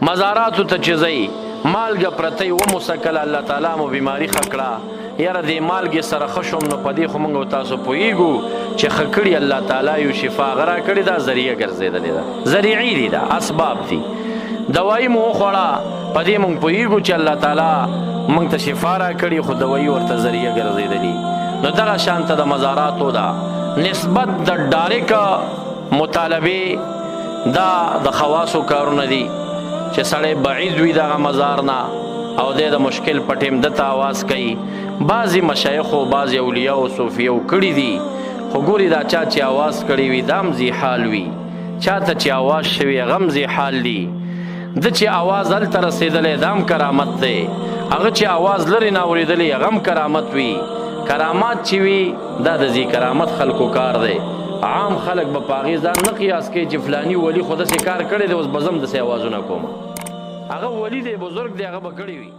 مزاراتو ته چې ځئ، مالګه پرته وي، ومو څکله، الله تعالی مو بیماري ښه کړه، یاره دې مالګې سره ښه شوم، نو په دې خو موږ او تاسو پوهېږو چې ښه کړي الله تعالی یو، شفا هغه راکړې ده، ذریعه ګرځېدلې ده، ذریعې دي، دا اسباب دي. دوایي مو وخوړه، په دې موږ پوهېږو چې الله تعالی موږ ته شفا راکړي، خو دوایي ورته ذریعه ګرځېدلي. نو دغه شان ته د مزاراتو ده نسبت د ډایرک مطالبه، دا د خواصو کارونه دي چې سړی بعید وي دغه مزار نه او د مشکل په ټیم دته आवाज کوي. بعضی مشایخ او بعضی اولیاء او صوفیو کړي دي، خو ګوري دا چا چې आवाज کړي وي دام زی حال وي، چاته چې आवाज شوی غم زی حال دي. د چې आवाज هلته رسېدلی دام کرامت دی، هغه چې आवाज لرې نه اورېدلی هغه هم کرامت وي. کرامات چې وي دا د زی کرامت خلکو کار دی. عام خلک به په هغې ځان نه قیاس کوي چې فلاني ولي خو داسې کار کړی دی، اوس به زه هم داسې اوازونه کوم. هغه ولي دی، بزرګ دی، هغه به کړی وي.